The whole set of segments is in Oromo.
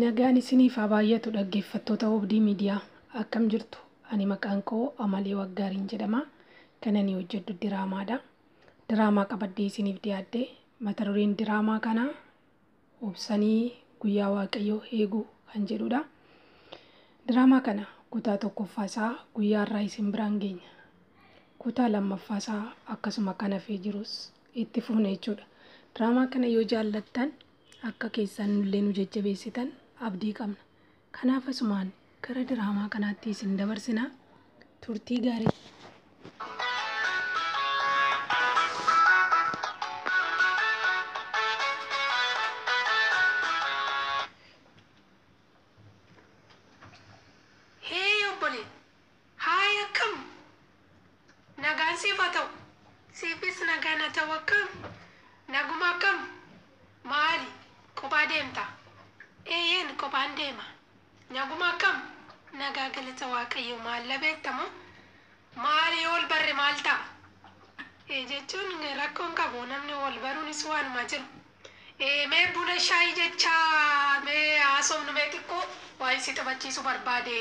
Nagaan isiniif haa baay'atu dhaggeeffattoota Oobdii Miidiyaa akkam jirtu? Ani maqaan koo Amalee Waggaariin jedhama. Kan ani hojjedhu diraamaadha. Diraamaa qabadhee isiniif dhiyaadhe. Mata dureen diraamaa kanaa obsanii guyyaa Waaqayyoo eeguu kan jedhudha. Diraamaa kana kutaa tokkoffaa isaa guyyaa irraa isin biraan geenya. Kutaa lammaffaa isaa akkasuma kan hafee jirus itti fufna jechuudha. Diraamaa kana yoo jaallattan akka keessan nullee nu jajjabeessitan abdii qabna. Kanaaf asumaan gara diraamaa kanaatti isin dabarsina. Turtii gaarii. Hee obbolee, haay akkam? Nagaan siif haa ta'u. Siifis nagaan haa ta'u akkam? Naguma akkam? Maali? Kophaa deemta? Eeyyeen kophaan deema. Naguma akkam? Nagaa galata Waaqayyo maal labeettamoo? Maali yoo wal barre maal ta'a? Ee jechuun rakkoon qabu namni wal baruunis waanuma jiru. Ee mee buna shaayii jecha mee haasofnu mee xiqqoo waa'ee si taphachiisu barbaade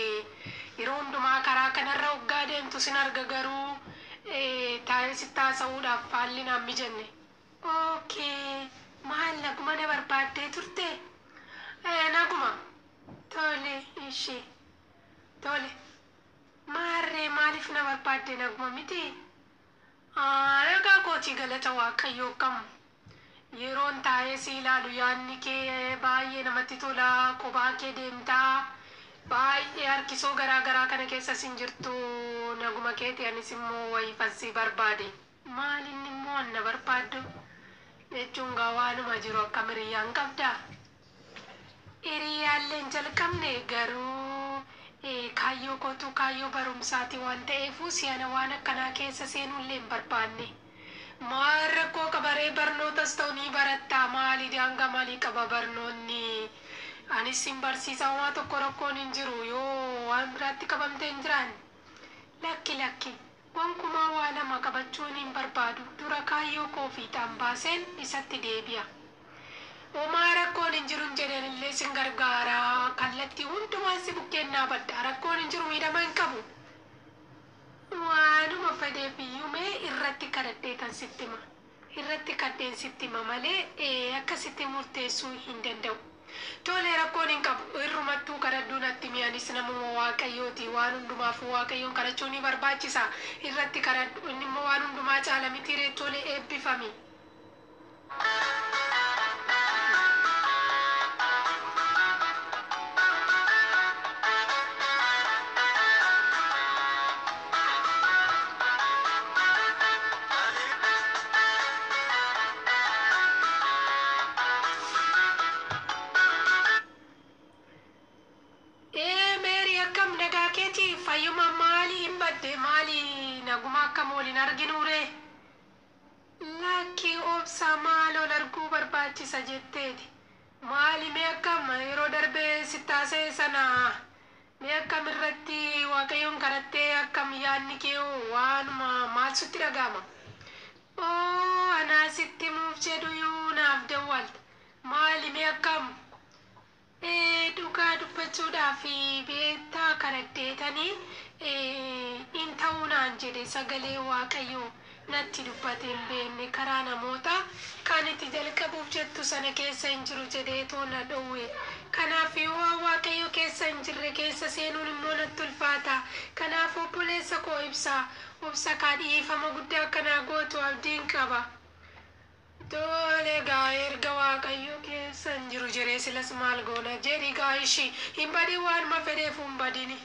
yeroo hundumaa karaa kanarra hoggaa deemtu sin arga garuu taa'ee sitti haasa'uudhaaf haalli naan mijanne. Okay maal naguma na barbaaddee turte? Ee naguma. Tole ishee. Tole. Maarree maaliif na barbaadde naguma miti? Nagaa kooti galata Waaqayyoo kam yeroon taa'ee si ilaalu yaadni kee baay'ee namatti tola kophaa kee deemtaa baay'ee harkisoo garaa garaa kana keessa sin jirtu naguma keeti anis immoo wayiifan si barbaade. Maal inni immoo an na barbaaddu jechuun gaa waanuma jiru akkam hiriyyaan qabdaa? Hiriyyaallee hin jalqabne garuu kaayyoo kootu kaayyoo barumsaati waan ta'eefuu si'ana waan akkanaa keessa seenuullee hin barbaanne. Maal rakkoo qabaree barnootas ta'u ni barattaa maali daangaa maalii qaba barnoonni? Anis sin barsiisa homaa tokko rakkoon hin jiru yoo waan biraatti qabamtee hin jiraanne. Lakki lakki gonkumaa waa lama qabachuun hin barbaadu dura kaayyoo koo fiixaan baaseen isatti deebi'a. Homaa rakkoon hin jirun jedhe anillee sin gargaara kallattii hundumaan si bukkeen dhaabadha rakkoon hin jiru miidhama hin qabu. Waanuma fedheef iyyuu mee irratti kadhadheetan sitti hima. Irratti kadheen sitti hima malee akkasitti murteessuu hin danda'u. Tole rakkoon hin qabu irrumattuu kadhadhuu natti himi anis namuma Waaqayyooti waan hundumaafuu Waaqayyoon kadhachuu ni barbaachisa irratti kadhadhu inni immoo waan hundumaa caala mitiiree tole eebbifami. Ee Meeri akkam nagaa keetii fayyuma maali hin badde maali naguma akkam wal hin arginuuree? Lakki obsa maal ol arguu barbaachisa jetteeti. Maali mee akkam yeroo darbe sitti haasa'e sana mee akkam irratti Waaqayyoon kadhattee akkam yaadni kee hoo waanuma maal sitti dhaga'ama? Oo anaa sitti himuuf jedhuyuu naaf dawwalta. Maali mee akkam? Ee dhugaa dubbachuudhaaf beektaa kadhadheetani in ta'uu naan jedhe sagalee Waaqayyoo natti dubbate hin beekne karaa namoota kan itti jalqabuuf jettu sana keessa hin jiru jedheetoo na dhowwe kanaaf yoo waan Waaqayyo keessa hin jirre keessa seenuun immoo natti ulfaata kanaaf obboleessa koo ibsa obsa kaa dhiifama guddaa akka naa gootu abdiin qaba. Tole gaa erga Waaqayyo keessa hin jiru jedhee silas maal goona jedhi gaa ishi hin badin waanuma fedheefuu hin badini.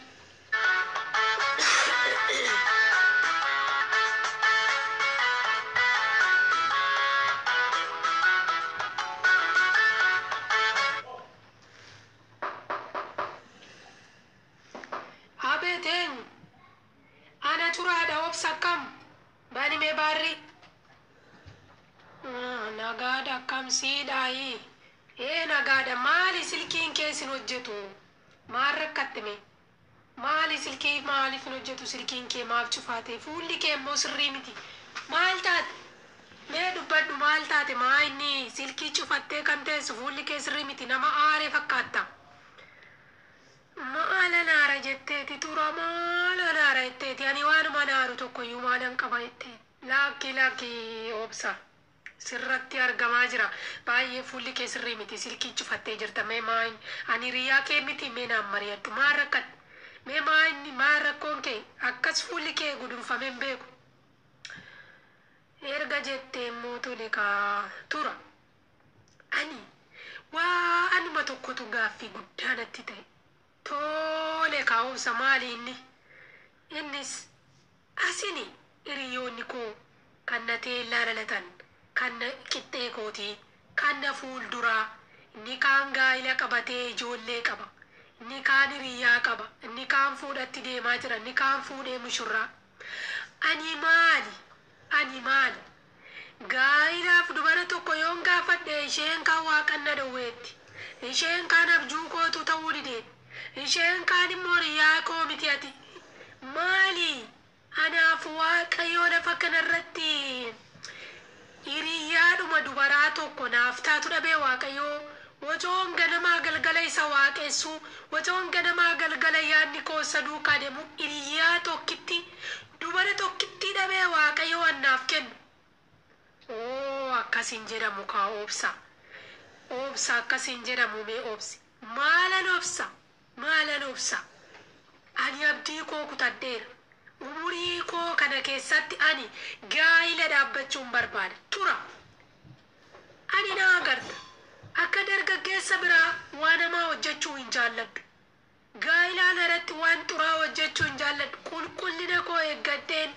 Abeet eenyu? Ana turaadha obsa akkam? Bani mee baarrii. Nagaadha akkam siidhaayi? Ee nagaadha maali silkiin kee sin hojjetu? Maal rakkatte mee? Maali silkii maaliif hin hojjetu silkiin kee maaf cufaa ta'e fuulli kee immoo sirrii miti maal taate mee dubbadhu maal taate maa inni silkii cufattee kan teessu fuulli kee sirrii miti nama aaree fakkaatta. Maalan aara jetteeti tura maalan aara jetteeti ani waanuma naaru tokkoyyuu maalan qaba jetteeti. Laakki laakki obsa sirratti argamaa jira baay'ee fuulli kee sirrii miti silkii cufattee jirta mee maa inni ani hiriyaa kee miti mee naan mari'adhu maal rakkadhu mee maa inni maal rakkoon kee akkas fuulli kee gudunfamee hin beeku. Erga jettee immoo tole kaa tura ani waa anuma tokkotu gaaffii guddaa natti ta'e. Tole kaa obsa maali inni? Innis asini hiriyoonni koo kan na teellaa dhalatan, kan na qixxee kootii, kan na fuulduraa, inni kaan gaa'ila qabatee ijoollee qaba, inni kaan hiriyyaa qaba, inni kaan fuudhatti deemaa jira, inni kaan fuudhee mushurraa. Ani maali? Ani maali? Gaa'ilaaf dubara tokko yoon gaafadhe isheen kaan waaqan na dhowweetti. Isheen kaan abjuu kootu ta'uu dideetti. Isheen kaan immoo hiriyaa koo miti ati. Maali? Anaaf Waaqayyoo lafa kanarratti hiriyyaadhuma dubaraa tokko naaf taatu dhabee Waaqayyoo otoon ganamaa galgala isa waaqessuu otoon ganamaa galgala yaadni koo isa duukaa deemu hiriyyaa tokkitti dubara tokkittii dhabee Waaqayyoo annaaf kennu. Oo akkas hin jedhamu kaa obsa. Obsa akkas hin jedhamu mee obsi. Maalan obsa? Maalan obsa? Ani abdii koo kutadheera. Umurii koo kana keessatti ani gaa'ila dhaabbachuun barbaada. Tura. Ani na agarta. Akka dargaggeessa biraa waan hamaa hojjechuu hin jaalladhu. Gaa'ilaan irratti waan xuraa hojjechuu hin jaalladhu. Qulqullina koo eeggadheen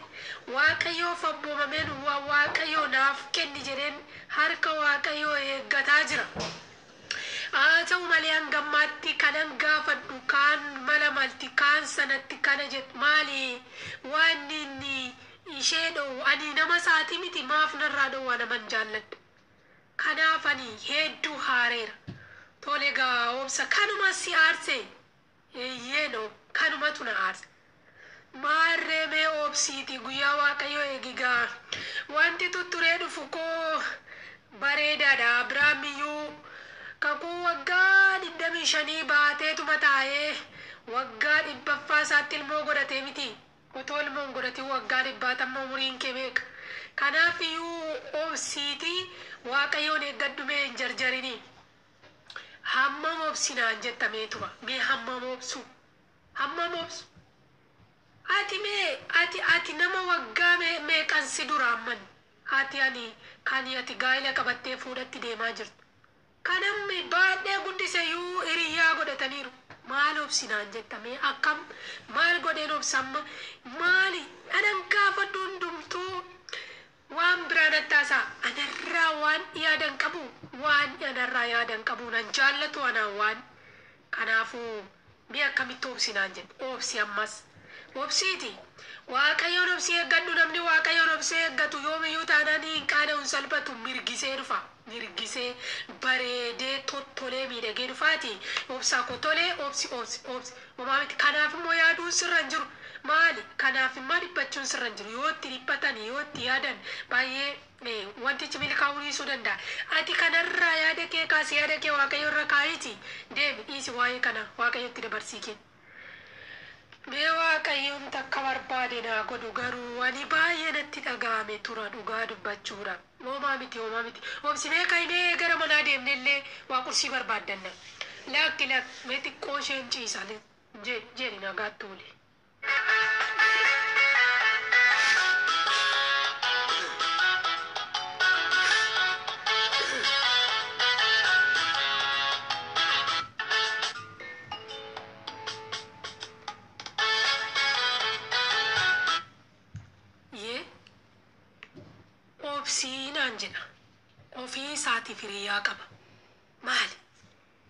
Waaqayyoof abboomameen waan Waaqayyoo naaf kenni jedheen harka Waaqayyoo eeggataa jira. Haa ta'u malee hanga ammaatti kanan gaafadhu kaan mala malti kaan sanatti kana jettu maali waanni inni ishee dhoowwu ani nama isaatii miti maaf narraa dhoowwa naman jaalladhu. Kanaaf ani hedduu haareera. Tole egaa obsa kanuma si aarse? Eeyyeen kanumatu na aarse. Maarree mee obsiitii guyyaa Waaqayyoo eegi gaa. Wanti tutturee dhufu koo bareedaadha. Abiraam iyyuu kakuu waggaa digdamii shanii baateetuma taa'ee waggaa dhibbaffaa isaatti ilmoo godhatee miti. Otoo ilmoo hin godhatin waggaa dhibbaatamma umuriin kee meeqa? Kanaaf iyyuu obsiitii Waaqayyoon eeggadhu mee hin jarjarinii. Hammam obsi naan jetta mee tura. Mee hammam obsu? Hammam obsu? Ati mee ati ati nama waggaa mee meeqan si dura amman ati ani kani ati gaa'ila qabattee fuudhatti deemaa jirtu. Kan ammi baadhee guddise iyyuu hiriyyaa godhataniiru. Maal obsi naan jetta mee akkam maal godheen obsa amma maali anan gaafadhu hundumtuu waan biraa natti haasa'a. Anarraa waan yaadan qabu waan anarraa yaadan qabu nan jaallatu anaan waan kanaafuu mee akkamitti obsi naan jette obsi ammas obsiiti Waaqayyoon obsii eeggadhu namni Waaqayyoon obsee eeggatu yoomiyyuu taanaan hin qaana'u hin salphatu mirgisee dhufa mirgisee bareedee tottolee miidhagee dhufaati obsaa koo tolee obsi obsi obsi homaa miti kanaaf immoo yaaduun sirra hin jiru Maali? Kanaaf immaa dhiphachuun sirra hin jiru. Yoo itti dhiphatan, yoo itti yaadan baay'ee wantichi milkaa'uu dhiisuu danda'a. Ati kanarraa yaada kee kaasi, yaada kee Waaqayyo irra kaa'iiti deemi, dhiisi waa'ee kana Waaqayyotti dabarsii kenni. Mee Waaqayyoon takka barbaade naa godhu garuu ani baay'ee natti dhaga'ame tura dhugaa dubbachuudha. Homaa miti homaa miti. Obsi mee ka'i mee gara manaa deemne illee waa qursii barbaaddanna. Lakki lakki mee xiqqoo isheen ciisa jedhi nagaatti ooli. Yee obsii naan jedha. Ofii isaatiif hiriyaa qaba. Maali?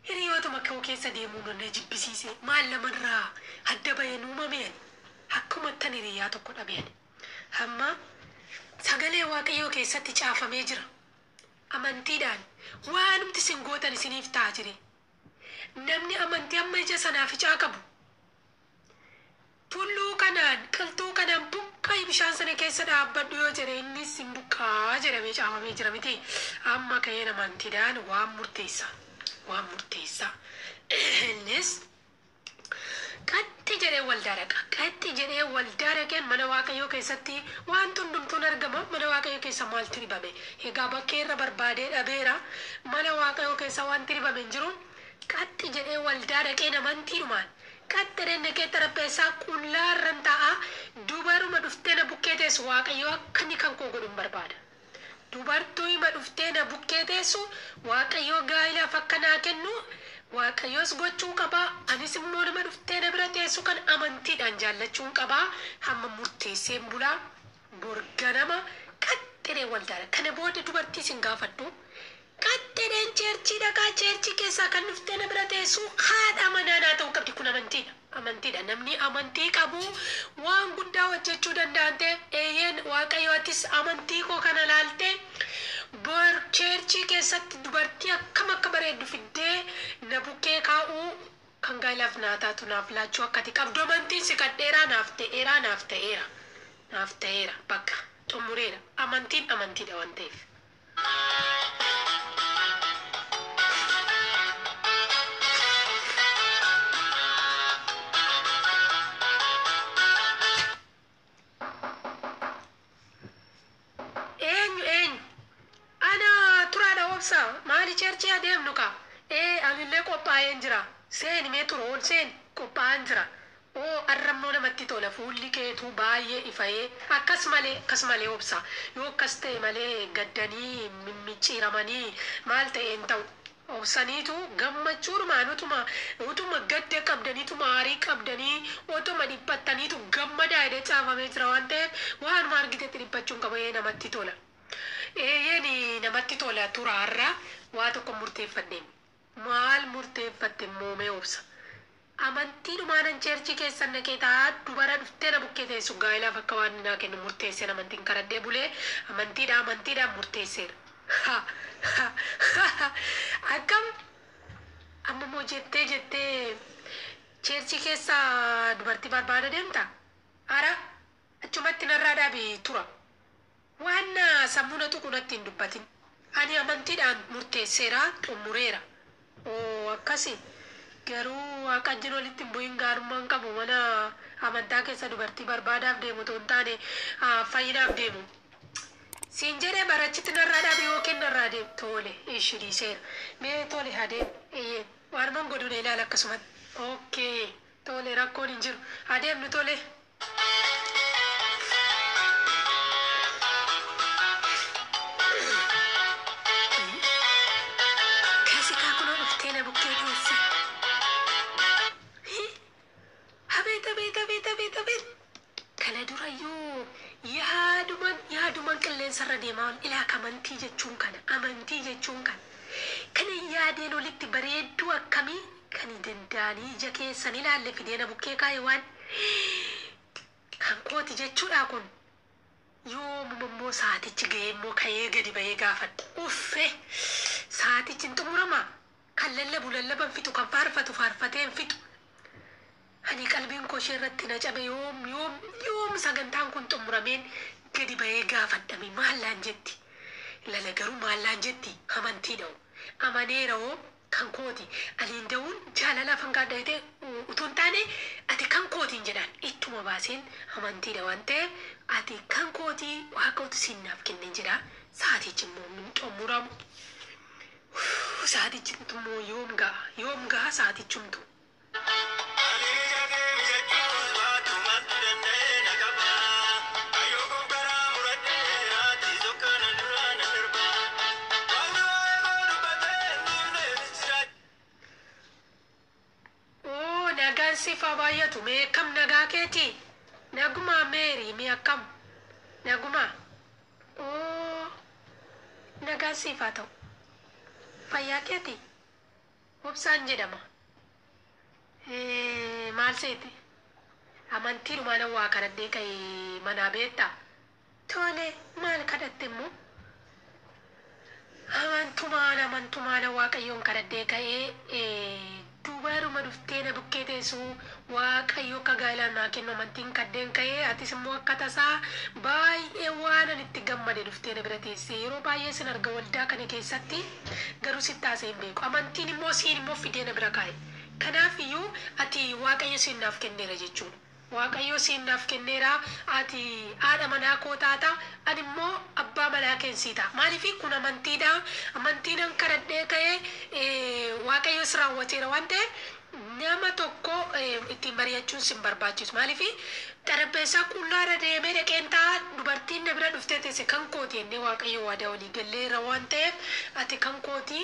Hiriyootuma koo keessa deemuun na jibbisiise. Maal namarraa adda baheen uumame ani? Akkumattan hiriyaa tokko dhabe ani. Hamma sagalee Waaqayyoo keessatti caafamee jira. Amantiidhaan waanumti isin gootan isiniif ta'a jedhe. Namni amantii hamma ija sanaaficaa qabu Tulluu kanaan qilxuu kanaan buqqa'i bishaan sana keessa dhaabbadhu yoo jedhe innis hin buqqaa jedhamee caafamee jira miti. Amma ka'een amantiidhaan waan murteessa. Waan murteessa. Innis qaxxi jedhee waldaa dhaqa. Qaxxi jedhee waldaa dhaqeen mana Waaqayyoo keessatti wanti hundumtuun argama. Mana Waaqayyoo keessa maaltu dhibame? Egaa bakkee irra barbaadee dhabeera. Mana Waaqayyoo keessa wanti dhibame hin jiru. Qaxxi jedhee waldaa dhaqeen amantiidhumaan. Qaxxi jedhee dhaqee xarapheessaa qullaa irran taa'a. Dubaruma dhuftee na bukkee teessu Waaqayyoo akka inni kan koo godhu hin barbaada. Dubartuuma dhuftee na bukkee teessu Waaqayyoo gaa'ilaaf akka naa kennu Waaqayyoos gochuu qaba. Anis immoo nama dhuftee na bira teessu kan amantiidhaan jaallachuun qaba. Hamma murteesseen bulaa bor ganama qaxxiree waldaadha. Kana booda dubartii sin gaafadhu. Qaxxireen cheerchii dhaqaa cheerchii keessaa kan dhuftee na bira teessu haadha manaa naa ta'uu qabdi. Kun amantiidha. Amantiidha. Namni amantii qabu waan guddaa hojjechuu danda'an ta'e eeyyeen Waaqayyo atis amantii koo kana laaltee bor cheerchii keessatti dubartii akkam akka bareeddu fiddee na bukkee kaa'uu kan gaa'ilaaf naa taatu naaf laachuu akkati qabdu amantiin si kadheeraa naaf ta'eeraa naaf ta'eera. Naaf ta'eera bakka xumureera. Amantiin amantiidha waan ta'eef. Eenyu eenyu? Ana turaadha obsa. Maali cheerchii adeemnu ka? Ee anillee qophaa'een jira. Seeni mee tura ol seeni qophaa'aan jira. Oo arrammoo namatti tola fuulli keetuu baay'ee ifa'ee akkas malee akkas malee obsa. Yoo akkas ta'e malee gaddanii mimmiccaaramanii maal ta'e hin ta'u. Obsaniitu gammachuudhumaan utuma utuma gadda qabdaniituma aarii qabdanii utuma dhiphattaniitu gammadaa jedhee caafamee jira waan ta'eef waanuma argitetti dhiphachuun qaba ee namatti tola. Eeyyeen namatti tola turaarra waa tokko murteeffadhe. Maal murteeffatte moomee obsa? Amantiidhumaanan cheerchii keessan dhaqee taa'aa dubara dhuftee na bukkee teessu gaa'ilaaf akka waan naa kennu murteesseen amantiin karadhee bulee amantiidha amantiidhaan murteesseera. Akkam amma immoo jettee jettee cheerchii keessa dubartii barbaada deemta? Ara achumatti narraa dhaabi tura. Waan sammuu na tuqu natti hin dubbatin. Ani amantiidhaan murteesseera xumureera. Oo akkasi garuu waaqa wajjin walitti hin bu'in gaarummaan qabu mana amantaa keessa dubartii barbaadaaf deemu otoo hin taane fayyinaaf deemu. Siin jedhee barachitti narraa dhaabi yookiin narraa deemu tole ishi dhiiseera. Mee tole haa deemu eeyyee waanuman godhu na ilaala akkasumatti. Okkee tole rakkoon hin jiru haa deemnu tole. Kaasikaa kunoo dhuftee na bukkee teesse. Abeet abeet abeet abeet abeet. Kana durayyuu yaaduman yaaduman qilleensarra deemaa ol ilaa amantii jechuun kana amantii jechuun kana. Kana yaadeen olitti bareedduu akkamii kan danda'anii ija keessan ilaalle fidee na bukkee kaa'e waan kan kooti jechuudha kun. Yoomuma immoo saatichi ga'ee immoo ka'ee gadi ba'ee gaafadha. Uffee saatichi hin xumuramaa? Kan lallabu lallaban fixu kan faarfatu faarfatee hin fixu. Ani qalbiin koo ishee irratti na cabe yoom yoom yoom sagantaan kun xumurameen gadi ba'ee gaafadhame maallaan jetti. Lala garuu maallaan jetti amantii dha'u. Amaneera hoo kan kooti. Ani hin da'uun jaalala afaan gaadha utuu hin taane ati kan kootiin jedhaan ittuma baaseen amantiidha waan ta'eef ati kan kootii waaqatu siin naaf kenneen jedha. Saatichi immoo hin xumuramu. Saatichi immoo yoom ga'a yoom ga'a saatichumtu. Oo nagaan siif haa baay'atu mee akkam nagaa keetii? Nagumaa meerii mee akkam? Nagumaa? Oo nagaan siif haa ta'u. Fayyaa keetii? Obsaan jedhama. Maal seete? Amantiidhumaan waa kadhadhee ka'e manaa beektaa? Tole maal kadhatte immoo? Amantumaan amantumaan waaqayyoon kadhadhee ka'ee Dubaruma dhuftee na bukkee teessu Waaqayyo akka gaa'ilaan naa kennu amantiin kaddeen ka'ee, atis immoo akka tasaa baay'ee waan ani itti gammade dhuftee na bira teesse. Yeroo baay'ee sin arga waldaa kana keessatti, garuu sitti haasa'ee hin beeku. Amantiin immoo siin immoo fidee na bira kaa'e. Kanaaf iyyuu ati Waaqayyo siin naaf kenneera jechuudha. Waaqayyo siin naaf kenneera, ati haadha manaa koo taata, ani immoo abbaa manaa keen sii ta'a. Maaliif kun amantiidha. Amantiin an kadhadhee ka'ee Waaqayyos raawwateera waan ta'eef nama tokko ittiin mari'achuun sin barbaachisu. Maaliif xarapheessaa qullaarra deemee dhaqeen ta'a, dubartiin na bira dhuftee teesse kan kooti jennee Waaqayyo waadaa walii galleerra waan ta'eef ati kan kooti,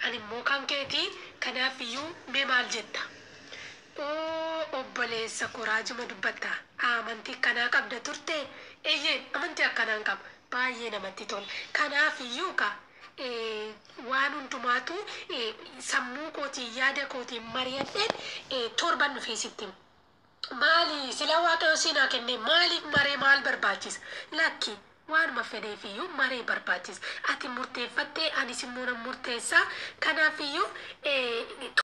ani immoo kan keeti. Kanaaf iyyuu mee maal jetta? Oo obboleessa koo, raajuma dubbatta. Amantii akkanaa qabda turtee? Eeyyeen, amantii akkanaan qaba. Baay'ee namatti tola. Kanaaf iyyuu ka waan hundumaatu sammuu kootiin, yaada kootiin mari'adheen torban dhufee sitti hima. Maali sila Waaqayyo siinaa kennee maaliif maree maal barbaachisa? Lakki, waanuma fedheef iyyuu maree barbaachisa. Ati murteeffattee, anis immoo nan murteessa. Kanaaf iyyuu